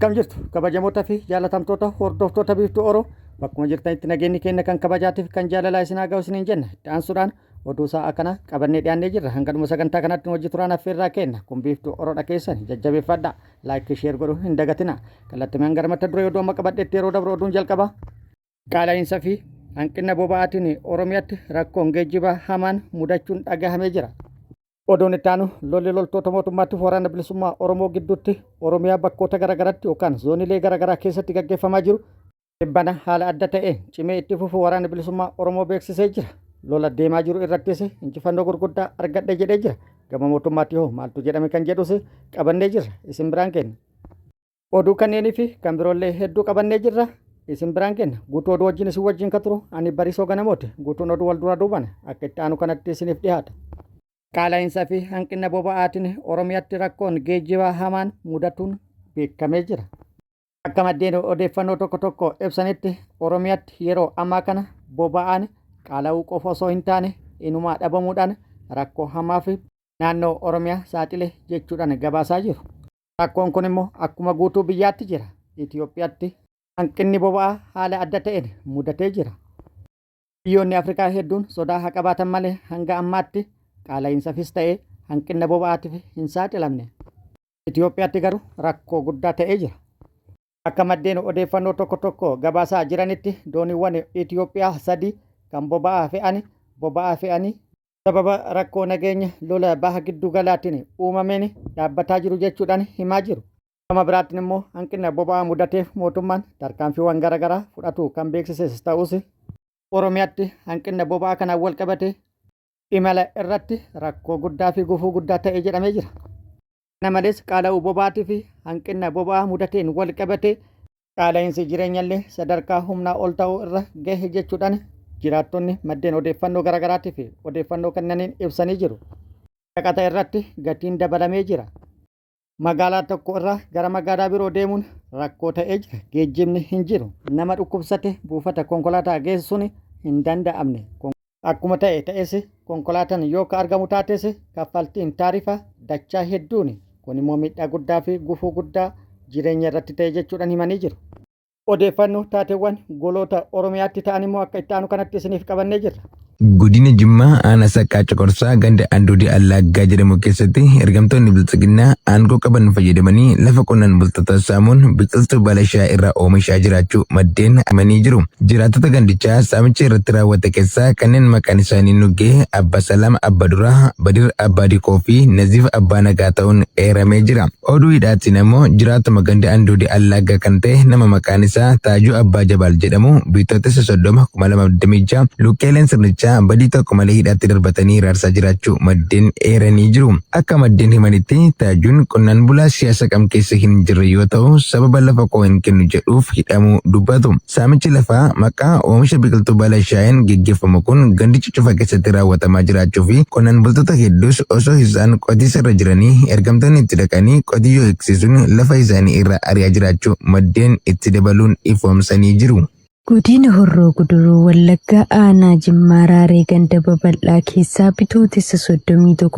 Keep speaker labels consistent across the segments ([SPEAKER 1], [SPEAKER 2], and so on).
[SPEAKER 1] Akkam jirtu kabajamoota fi jaalatamtoota hordoftoota Biiftuu Oro bakkuma jirtanitti nageenyi keenya kan kabajaatiif kan jaalalaa isin haa ga'u isiniin jenna. Itti aansuudhaan oduu sa'a kana qabannee dhiyaannee jirra. Hanga dhuma sagantaa kanatti nu wajji turaan affeerraa keenya. Kun Biiftuu Oroodha keessan jajjabeeffadha. Laayikii sheer godhuu hin dagatina. Kallattimaan gara mata duree oduu amma qabadheetti yeroo dabru oduun jalqaba. Qaala'iinsa fi hanqina boba'aatiin Oromiyaatti rakkoon geejjibaa hamaan mudachuun dhagahamee jira. Oduun itti aanu lolli loltoota mootummaatiif waraana bilisummaa Oromoo gidduutti Oromiyaa bakkoota garaagaraatti yookaan zoonilee garaagaraa keessatti gaggeeffamaa jiru tibbana haala adda ta'een cimee itti fufuu waraana bilisummaa Oromoo beeksisee jira. Lola deemaa jiru irrattis injifannoo gurguddaa argadhe jedhee jira. Gama mootummaatti hoo maaltu jedhame kan jedhus qabannee jirra. Isin biraan kenna. Oduu kanneenii fi kan biroollee hedduu qabannee jirra. Isin biraan kenna. Guutuu oduu wajjin isin wajjin kan turu ani Bariisoo Ganamooti. Guutuun oduu wal duraa duubaan akka itti aanu kanatti isiniif dhiyaata. Qaala'iinsa fi hanqina boba'aatiin Oromiyaatti rakkoon geejjibaa hamaan mudatuun beekamee jira. Akka maddeen odeeffannoo tokko tokko ibsanitti Oromiyaatti yeroo ammaa kana boba'aan qaala'uu qofa osoo hin taane inumaa dhabamuudhaan rakkoo hamaaf naannoo Oromiyaa saaxile jechuudhaan gabaasaa jiru. Rakkoon kun immoo akkuma guutuu biyyaatti jira. Itoophiyaatti hanqinni boba'aa haala adda ta'een mudatee jira. Biyyoonni Afrikaa hedduun sodaa haa qabaatan malee hanga ammaatti qaala'iinsafis ta'ee hanqina boba'aatiif hin saaxilamne. Itoophiyaatti garuu rakkoo guddaa ta'ee jira. Akka maddeen odeeffannoo tokko tokko gabaasaa jiranitti dooniiwwan Itoophiyaa sadi kan boba'aa fe'an boba'aa fe'anii sababa rakkoo nageenya lola baha giddu galaatiin uumameen dhaabbataa jiru jechuudhaan himaa jiru. Gama biraatiin immoo hanqina boba'aa mudateef mootummaan tarkaanfiiwwan garaagaraa fudhatu kan beeksises ta'us Oromiyaatti hanqina boba'aa kanaan wal qabate imala irratti rakkoo guddaa fi gufuu guddaa ta'e jedhamee jira. Kana malees qaala'uu boba'aatii fi hanqina boba'aa mudateen wal qabate Qaala'iinsi jireenyallee sadarkaa humnaa ol ta'uu irra gahe jechuudhaan jiraattonni maddeen odeeffannoo garaagaraatiif odeeffannoo kennaniin ibsanii jiru. Shaqaxa irratti gatiin dabalamee jira. Magaalaa tokko irraa gara magaalaa biroo deemuun rakkoo ta'ee jira. Geejjibni hin jiru. Nama dhukkubsate buufata konkolaataa geessuun hin danda'amne. Akkuma ta'e ta'es konkolaataan yoo ka argamu taates kaffaltiin taarifa dachaa hedduuni. Kun immoo miidhaa guddaa fi gufuu guddaa jireenya irratti ta'e jechuudhaan himanii jiru. Odeeffannoo taateewwan goloota Oromiyaatti ta'an immoo akka itti aanu kanatti isiniif qabannee jirra.
[SPEAKER 2] Godina Jimmaa aanaa Saqqaa Coqorsaa ganda Andoodee Allaaggaa jedhamu keessatti ergamtoonni Bilxiginnaa aangoo qaban fayyadamanii lafa qonnaan bultootaa saamuun biqiltuu baala shaayii irraa oomishaa jiraachuu maddeen himanii jiru. Jiraattota gandichaa saamichi irratti raawwate keessaa kanneen maqaan isaanii nu gahe Abba Salaam Abba Duraa, Badir Abbaa Diqoo fi Naziif Abbaa Nagaa ta'uun eeramee jira. Oduu hidhaatiin ammoo jiraatuma ganda Andoodee Allaaggaa kan ta'e nama maqaan isaa Taajuu Abbaa Jabaal jedhamu Bitootessa 30, 2026 lukkeeleen sirnichaa badii tokko malee hidhaatti darbatanii hiraarsaa jiraachuu maddeen eeranii jiru. Akka maddeen himanitti Taajuun qonnaan bulaa siyaasa kam keessa hin jirre yoo ta'u sababa lafa koo hin kennu jedhuuf hidhamuu dubbatu. Saamichi lafaa maqaa oomisha biqiltuu baala shaayeen geggeeffamu kun gandicha cufa keessatti raawwatamaa jiraachuu fi qonnaan bultoota hedduus osoo isaan qotiisa irra jiranii ergamtoonni itti dhaqanii qotiyyoo eegsiisuun lafa isaanii irraa ari'aa jiraachuu maddeen itti dabaluun ifoomsanii jiru.
[SPEAKER 3] Godina Horroo Guduruu Wallaggaa Aanaa Jimmaa Raaree ganda babal'aa keessaa Bitootessa 31,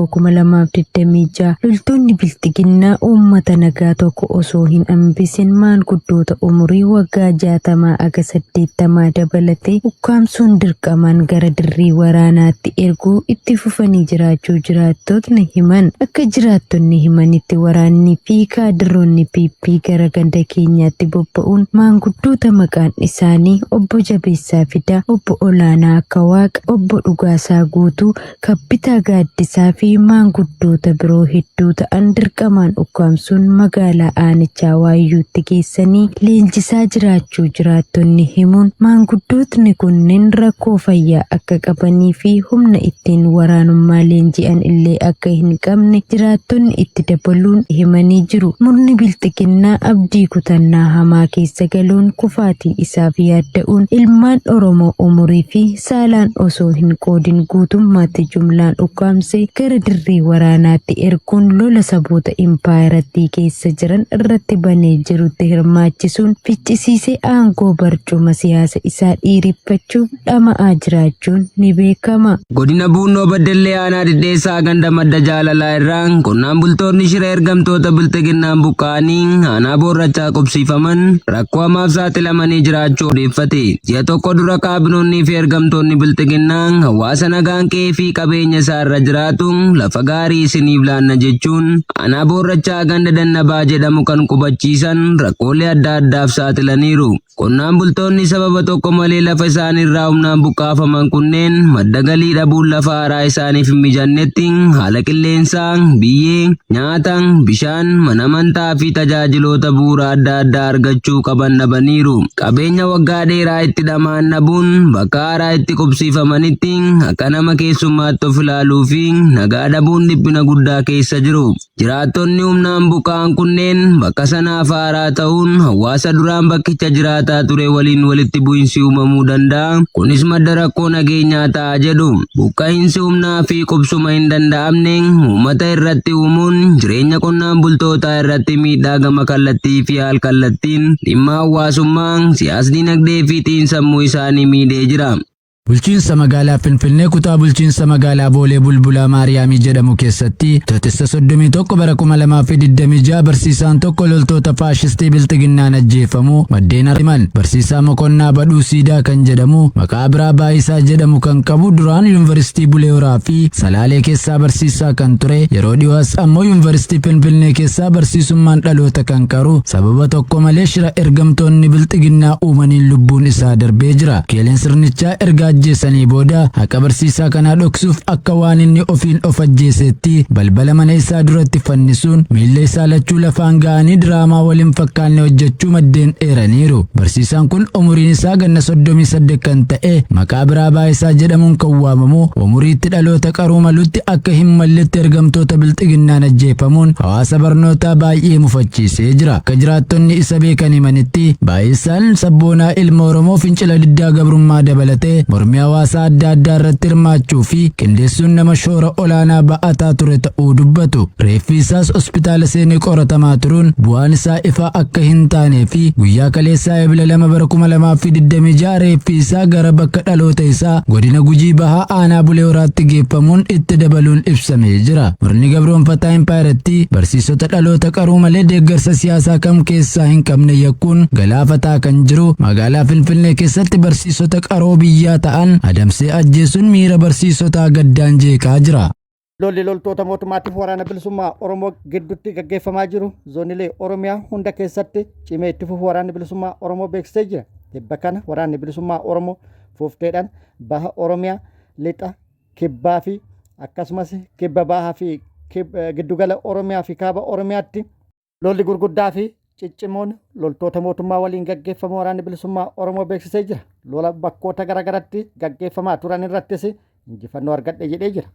[SPEAKER 3] 2026 loltoonni Bilxiginnaa uummata nagaa tokko osoo hin hambisin maanguddoota umurii waggaa 60 aga 80 dabalatee ukkaamsuun dirqamaan gara dirree waraanaatti erguu itti fufanii jiraachuu jiraattotni himan. Akka jiraattonni himanitti waraanni fi kaadiroonni PP gara ganda keenyaatti bobba'uun maanguddoota maqaan isaanii Obbo Jabeessaa Fidaa, Obbo Olaanaa Akkawaaqa, Obbo Dhugaasaa Guutuu, Kabbitaa Gaaddisaa fi maanguddoota biroo hedduu ta'an dirqamaan ukkaamsuun magaalaa aanichaa Waayyuutti geessanii leenjisaa jiraachuu jiraattonni himuun, maanguddootni kunneen rakkoo fayyaa akka qabanii fi humna ittiin waraanummaa leenji'an illee akka hin qabne jiraattonni itti dabaluun himanii jiru. Murni Bilxiginnaa abdii kutannaa hamaa keessa galuun kufaatii isaaf yaaddoo yaadda'uun ilmaan Oromoo umurii fi saalaan osoo hin qoodin guutummaatti jumlaan ukkaamsee gara dirree waraanaatti erguun lola saboota impaayerattii keessa jiran irratti banee jirutti hirmaachisuun ficcisiisee aangoo barcuma siyaasa isaa dhiireffachuuf dhama'aa jiraachuun ni beekama.
[SPEAKER 4] Godina Buunnoo Beddellee Aanaa Dhidheessaa ganda Madda Jaalalaa irraa qonnaan bultoonni shira ergamtoota Bilxiginnaan buqqa'anii aanaa Boorrachaa qubsiifaman rakkoo hamaaf saaxilamanii jiraachuu odeeffate. Ji'a tokko dura kaabinoonnii fi ergamtoonni Bilxiginnaa hawaasa nagaan qe'ee fi qabeenya isaa irra jiraatu lafa gaarii isiniif laanna jechuun aanaa Boorrachaa ganda Dannabaa jedhamu kan qubachiisan rakkoolee adda addaaf saaxilaniiru. Qonnaan bultoonni sababa tokko malee lafa isaanii irraa humnaan buqqaafaman kunneen madda galii dhabuun lafa haaraa isaaniif hin mijannetti haala qilleensaa, biyyee, nyaata, bishaan, mana amantaa fi tajaajiloota bu'uura adda addaa argachuu qaban dhabaniiru. Qabeenya waggaa dheeraa itti dhama'an dhabuun bakka haaraa itti qubsiifamanitti akka nama keessummaatti of ilaaluu fi nagaa dhabuun dhiphina guddaa keessa jiru. Jiraattonni humnaan buqqa'an kunneen bakka sanaaf haaraa ta'uun hawaasa duraan bakkicha jiraataa ture waliin walitti bu'insi uumamuu danda'a. Kunis madda rakkoo nageenyaa ta'a jedhu. Buqqa'insi humnaa fi qubsuma hin danda'amne uummata irratti uumuun jireenya qonnaan bultootaa irratti miidhaa gama kallattii fi haal kallattiin dhimma hawaasummaa, siyaas-dinagdee fi xiinsammuu isaanii miidhee jira.
[SPEAKER 5] Bulchiinsa magaalaa Finfinnee kutaa bulchiinsa magaalaa Boolee Bulbulaa Maariyaamii jedhamu keessatti Bitootessa 31 bara 2026 barsiisaan tokko loltoota faashistii Bilxiginnaan ajjeefamuu maddeen himan. Barsiisaa Mokonnaa Badhuu Siidaa kan jedhamu maqaa biraa Baayisaa jedhamu kan qabu duraan Yuunivarsiitii Bulee Horaa fi Salaalee keessaa barsiisaa kan ture, yeroo dhiyoos ammoo Yuunivarsiitii Finfinnee keessaa barsiisummaan dhaloota kan qaru sababa tokko malee shira ergamtoonni Bilxiginnaa uumaniin lubbuun isaa darbee jira. Keeleen sirnichaa erga ajjeesanii booda haqa barsiisaa kanaa dhoksuuf akka waan inni ofiin of ajjeeseetti balbala mana isaa duratti fannisuun miilla isaa lachuu lafaan ga'anii diraamaa waliin fakkaanne hojjechuu maddeen eeraniiru. Barsiisaan kun umuriin isaa ganna 38 kan ta'e maqaa biraa Baayisaa jedhamuun kan waamamu umuriitti dhaloota qaruu malutti akka hin malletti ergamtoota Bilxiginnaan ajjeefamuun hawaasa barnootaa baay'ee mufachiisee jira. Akka jiraattonni isa beekan himanitti Baayisaan sabboonaa ilma Oromoo fincila diddaa gabrummaa dabalatee mormii hawaasaa adda addaa irratti hirmaachuu fi qindeessuun nama shoora olaanaa ba'ataa ture ta'uu dubbatu. Reeffi isaas hospitaala seenee qoratamaa turuun bu'aan isaa ifaa akka hin taanee fi guyyaa kaleessaa Ebla 2 bara 2026 reeffi isaa gara bakka dhaloota isaa godina Gujii Bahaa aanaa Bulee Horaatti geeffamuun itti dabaluun ibsamee jira. Murni gabroonfataa impaayerattii barsiisota dhaloota qaruu malee deeggarsa siyaasaa kam keessaa hin qabne yakkuun galaafataa kan jiru magaalaa Finfinnee keessatti barsiisota qaroo biyyaa ta'an adamsee ajjeesuun miira barsiisotaa gaddaan jeeqaa jira.
[SPEAKER 1] Lolli loltoota mootummaatiif waraana bilisummaa Oromoo gidduutti gaggeeffamaa jiru zoonilee Oromiyaa hunda keessatti cimee itti fufuu waraanni bilisummaa Oromoo beeksisee jira. Tibba kana waraanni bilisummaa Oromoo fuufteedhaan baha Oromiyaa, lixa, kibbaa fi akkasumas kibba bahaa fi giddugala Oromiyaa fi kaaba Oromiyaatti lolli gurguddaa fi ciccimoon loltoota mootummaa waliin gaggeeffamu waraanni bilisummaa Oromoo beeksisee jira. Lola bakkoota garaagaratti gaggeeffamaa turan irrattis injifannoo argadhe jedhee jira.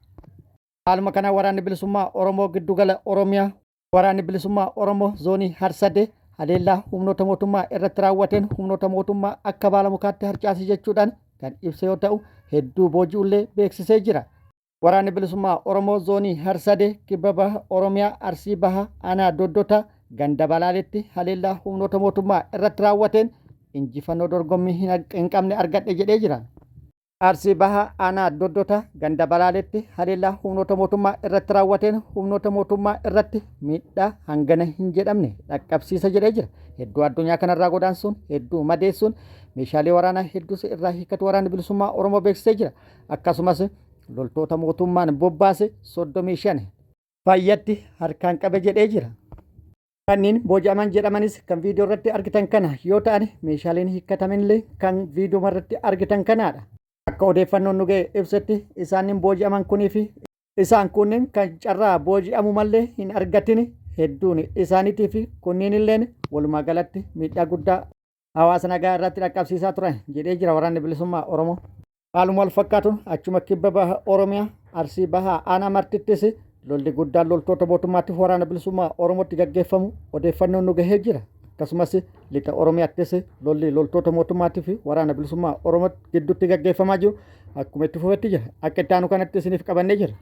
[SPEAKER 1] Haaluma kanaan waraanni bilisummaa Oromoo giddugala Oromiyaa, waraanni bilisummaa Oromoo zoonii Harsadee haleellaa humnoota mootummaa irratti raawwateen humnoota mootummaa akka baala mukaatti harcaase jechuudhaan kan ibse yoo ta'u hedduu booji'ullee beeksisee jira. Waraanni Bilisummaa Oromoo Zoonii Harsadee Kibba Baha Oromiyaa Arsii Baha Aanaa Doddotaa ganda Balaaletti haleellaa humnoota mootummaa irratti raawwateen injifannoo dorgommii hin qabne argadhe jedhee jira. Arsii Baha Aanaa Doddotaa ganda Balaaletti haleellaa humnoota mootummaa irratti raawwateen humnoota mootummaa irratti miidhaa hangana hin jedhamne dhaqqabsiisa jedhee jira. Hedduu addunyaa kanarraa godaansuun, hedduu madeessuun, meeshaalee waraanaa hedduus irraa hiikkatu waraanni bilisummaa Oromoo beeksisee jira. Akkasumas loltoota mootummaan bobbaase 35 fayyatti harkaan qabe jedhee jira. Kanneen booji'aman jedhamanis kan viidiyoo irratti argitan kana yoo ta'an meeshaaleen hiikkatamanillee kan viidiyoo irratti argitan kanaadha. Akka odeeffannoon nu ga'e ibsetti isaaniin booji'aman kunii fi isaan kunneen kan carraa booji'amu mallee hin argatin hedduun isaaniitii fi kunniin illeen walumaa galatti miidhaa guddaa hawaasa nagaa irratti dhaqqabsiisaa turan jedhee jira waraanni bilisummaa Oromoo. Haaluma wal fakkaatuun achuma kibba baha Oromiyaa Arsii Bahaa aanaa Martittis lolli guddaan loltoota mootummaatiif waraana bilisummaa Oromootti gaggeeffamu odeeffannoon nu gahee jira. Akkasumas lixa Oromiyaattis lolli loltoota mootummaatii fi waraana bilisummaa Oromoo gidduutti gaggeeffamaa jiru akkuma itti fufetti jira. Akka itti aanu kanatti isiniif qabannee jira.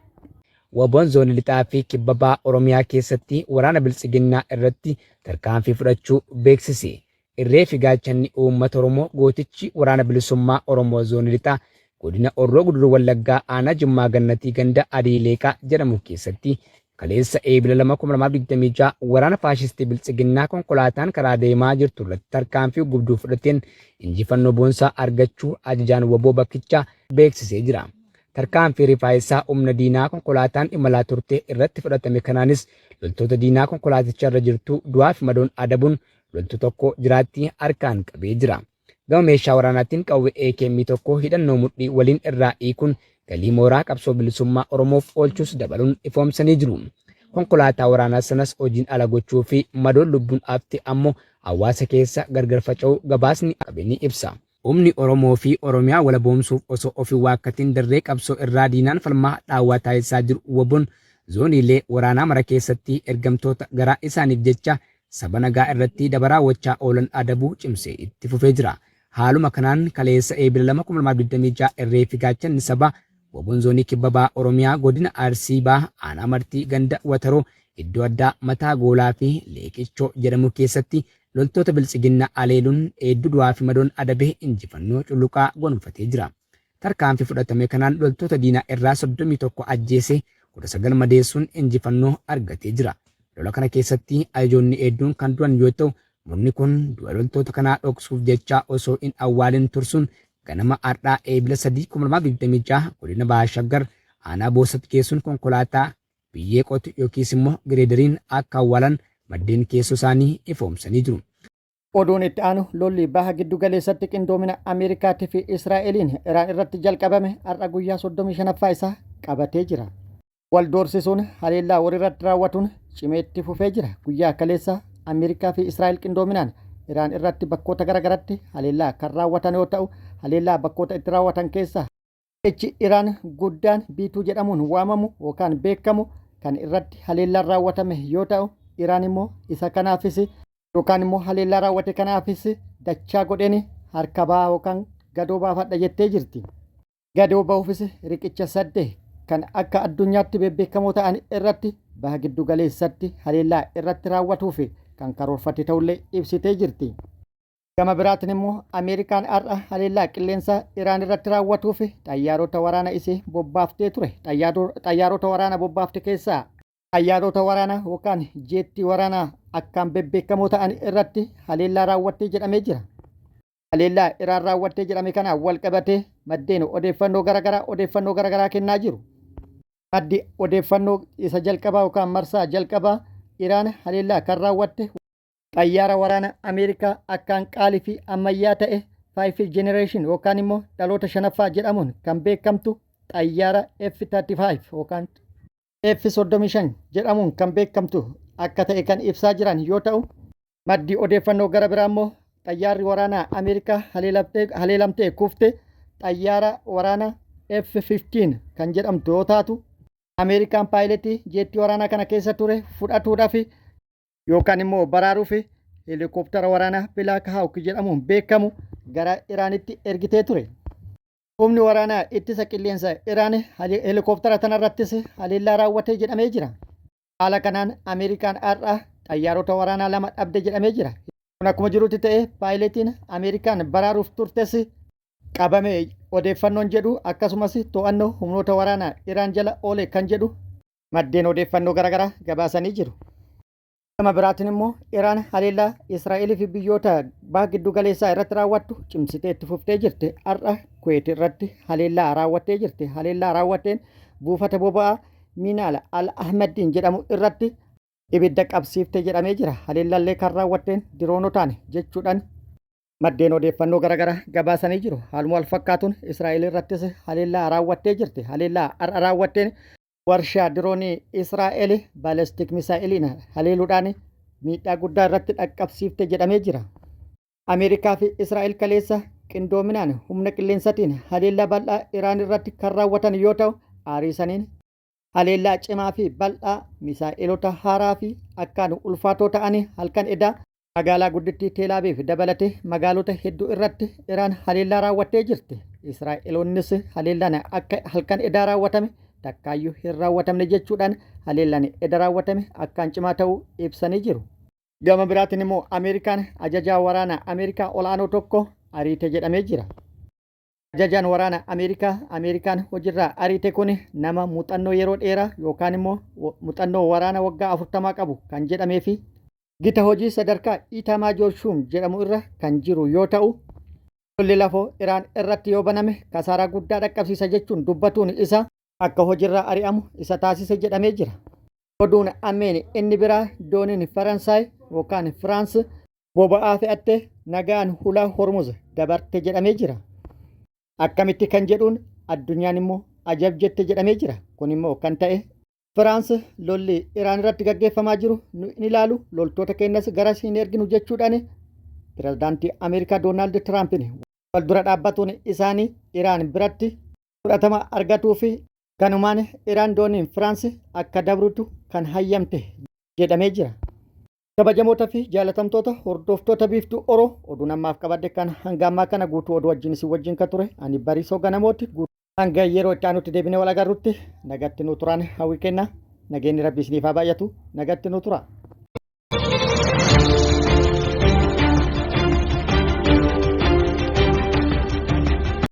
[SPEAKER 6] WBOn Zoonii Lixaa fi Kibba Baha Oromiyaa keessatti waraana Biltsiginnaa irratti tarkaanfii fudhachuu beeksise. Irree fi gaachanni uummata Oromoo gootichi Waraana Bilisummaa Oromoo Zoonii Lixaa Godina Horroo Guduruu Wallaggaa Aanaa Jimmaa Gannatii Ganda Adii Leeqaa jedhamu keessatti kaleessa Eebila 2,2026 waraana faashistii Biltsiginnaa konkolaataan karaa deemaa jirtu irratti tarkaanfii gubduu fudhateen injifannoo boonsaa argachuu ajajaan wbo bakkichaa beeksisee jira. Tarkaanfii rifaayessaa humna diinaa konkolaataan imalaa turte irratti fudhatame kanaanis loltoota diinaa konkolaaticha irra jirtu du'aa fi madoon adabuun loltuu tokko jiraatti harkaan qabee jira. Gama meeshaa waraanaatiin qawwee AKM tokko hidhannoo mudhii waliin irraa hiikuun galii mooraa qabsoo bilisummaa Oromoof oolchuus dabaluun ifoomsanii jiru. Konkolaataa waraanaa sanas hojiin ala gochuu fi madoon lubbuun hafte ammoo hawaasa keessa gargar faca'uu gabaasni qabe ni ibsa. Humni Oromoo fi Oromiyaa walaboomsuuf osoo of hin waakkatin dirree qabsoo irraa diinaan falmaa hadhaawaa taasisaa jiru wbon zooniilee waraanaa mara keessatti ergamtoota garaa isaaniif jecha saba nagaa irratti daba raawwachaa oolan adabuu cimsee itti fufee jira. Haaluma kanaan kaleessa Eebila 2, 2026 irree fi gaachanni sabaa wbon Zoonii Kibba Baha Oromiyaa Godina Arsii Baha Aanaa Martii Ganda Wataroo iddoo addaa Mataa Goolaa fi Leeqichoo jedhamu keessatti loltoota Biltsiginna aleeluun hedduu du'aa fi madoon adabee injifannoo cululuqaa gonfatee jira. Tarkaanfii fudhatame kanaan loltoota diinaa irraa 31 ajjeesee 19 madeessuun injifannoo argatee jira. Lola kana keessatti ajajoonni hedduun kan du'an yoo ta'u, murni kun du'a loltoota kanaa dhoksuuf jecha osoo hin awwaalin tursuun ganama har'aa Eebila 3, 2026 godina Baha Shaggar aanaa Boosat geessuun konkolaataa biyyee qotu yookiis immoo gireederiin akka awwaalan maddeen keessoo isaanii ifoomsanii jiru.
[SPEAKER 1] Oduun itti aanu lolli baha giddu galeessatti qindoomina Ameerikaatii fi Israa'eliin Iraan irratti jalqabame har'a guyyaa 35ffaa isaa qabatee jira. Wal doorsisuun haleellaa walirratti raawwatuun cimee itti fufee jira. Guyyaa kaleessa Ameerikaa fi Israa'el qindoominaan Iraan irratti bakkoota garagaratti haleellaa kan raawwatan yoo ta'u, haleellaa bakkoota itti raawwatan keessaa Riqichi Iraan guddaan B2 jedhamuun waamamu yookaan beekamu kan irratti haleellaan raawwatame yoo ta'u, Iraan immoo isa kanaafis yookaan immoo haleellaa raawwate kanaafis dachaa godheen harka ba'a yookaan gadoo baafadha jettee jirti. Gadoo bahuufis riqicha sadde kan akka addunyaatti bebbeekamoo ta'an irratti baha giddu galeessatti haleellaa irratti raawwatuuf kan karoorfatte ta'ullee ibsitee jirti. Gama biraatiin immoo Ameerikaan har'a haleellaa qilleensaa Iraan irratti raawwatuuf xayyaarota waraana isii bobbaaftee ture. Xayyaarota waraana bobbaafte keessaa xayyaarota waraanaa yookaan jeettii waraanaa akkaan bebbeekamoo ta'an irratti haleellaa raawwattee jedhamee jira. Haleellaa Iraan raawwattee jedhame kanaan wal qabatee maddeen odeeffannoo garaagaraa odeeffannoo garaagaraa kennaa jiru. Maddi odeeffannoo isa jalqabaa yookaan marsaa jalqabaa Iraan haleellaa kan raawwatte Xayyaara waraana Ameerikaa akkaan qaalii fi ammayyaa ta'e Fifth Generation yookaan immoo dhaloota shanaffaa jedhamuun kan beekamtu xayyaara F-35 yookaan F-35 jedhamuun kan beekamtu akka ta'e kan ibsaa jiran yoo ta'u, maddi odeeffannoo gara biraa immoo xayyaarri waraanaa Ameerikaa haleelamtee kufte xayyaara waraanaa F-15 kan jedhamtu yoo taatu, Ameerikaan paayiletii jeettii waraanaa kana keessa ture fudhatuudhaaf yookaan immoo baraaruuf heelikooptara waraanaa Black Hawk jedhamuun beekamu gara Iraanitti ergitee ture. Humni waraanaa ittisa qilleensa Iraan heelikooptara tanarrattis haleellaa raawwatee jedhamee jira. Haala kanaan Ameerikaan har'a xayyaarota waraanaa lama dhabde jedhamee jira. Kun akkuma jirutti ta'ee paayileetiin Ameerikaan baraaruuf turtes qabame odeeffannoon jedhu akkasumas to'annoo humnoota waraanaa Iraan jala oole kan jedhu maddeen odeeffannoo garaagaraa gabaasanii jiru. Gama biraatiin immoo Iraan haleellaa Israa'elii fi biyyoota baha giddu galeessaa irratti raawwattu cimsitee itti fuftee jirti. Har'a Kuweet irratti haleellaa raawwattee jirti. Haleellaa raawwatteen buufata boba'aa Miinaal Al Ahmaddiin jedhamu irratti ibidda qabsiifte jedhamee jira. Haleellaallee kan raawwatteen diroonotaan jechuudhaan maddeen odeeffannoo garaagaraa gabaasanii jiru. Haaluma wal fakkaatuun Israa'el irrattis haleellaa raawwattee jirti. Haleellaa har'a raawwatteen Warshaa diroonii Israa'el baalestik misaa'eliin haleeluudhaan miidhaa guddaa irratti dhaqqabsiifte jedhamee jira. Ameerikaa fi Israa'el kaleessa qindoominaan humna qilleensatiin haleellaa bal'aa Iraan irratti kan raawwatan yoo ta'u, aarii saniin haleellaa cimaa fi bal'aa misaa'elota haaraa fi akkaan ulfaatoo ta'anii halkan edaa Magaalaa guddittii Teel Aviv dabalatee magaalota hedduu irratti Iraan haleellaa raawwattee jirti. Israa'eloonnis haleellaan akka halkan edaa raawwatame takkaayyuu hin raawwatamne jechuudhaan haleellaan eda raawwatame akkaan cimaa ta'uu ibsanii jiru. Gama biraatiin immoo Ameerikaan ajajaa waraana Ameerikaa ol'aanoo tokko ariite jedhamee jira. Ajajaan waraana Ameerikaa Ameerikaan hojiirraa ariite kun nama muuxannoo yeroo dheeraa yookaan immoo muuxannoo waraana waggaa 40 qabu kan jedhamee fi gita hojii sadarkaa Itamaajoor Shuum jedhamu irra kan jiru yoo ta'u, lolli lafoo Iraan irratti yoo baname kasaaraa guddaa dhaqqabsiisa jechuun dubbatuun isa akka hojiirraa ari'amu isa taasise jedhamee jira. Oduun ammeen inni biraa dooniin Faransaay yookaan Firaans boba'aa fe'atte nagaan hulaa Hormuz dabarte jedhamee jira. Akkamitti kan jedhuun addunyaan immoo ajab jette jedhamee jira. Kun immoo kan ta'e Firaans lolli Iraan irratti gaggeeffamaa jiru nu hin ilaalu, loltoota keenyas garas hin erginu jechuudhaan pirezidaantii Ameerikaa Doonaald Tiraampiin wal dura dhaabbatuun isaanii Iraan biratti fudhatama argatuu fi kanumaan Iraan dooniin Firaans akka dabrutu kan hayyamte jedhamee jira. Kabajamoota fi jaalatamtoota hordoftoota Biiftuu Oro, oduun ammaaf qabadhe kan hanga ammaa kana guutuu oduu wajjin isin wajjin kan ture ani Bariisoo Ganamooti. Hanga yeroo itti aanutti deebinee wal agarrutti nagatti nu turaan hawwii kenna. Nageenyi Rabbi isiniif haa baay'atu. Nagatti nu tura.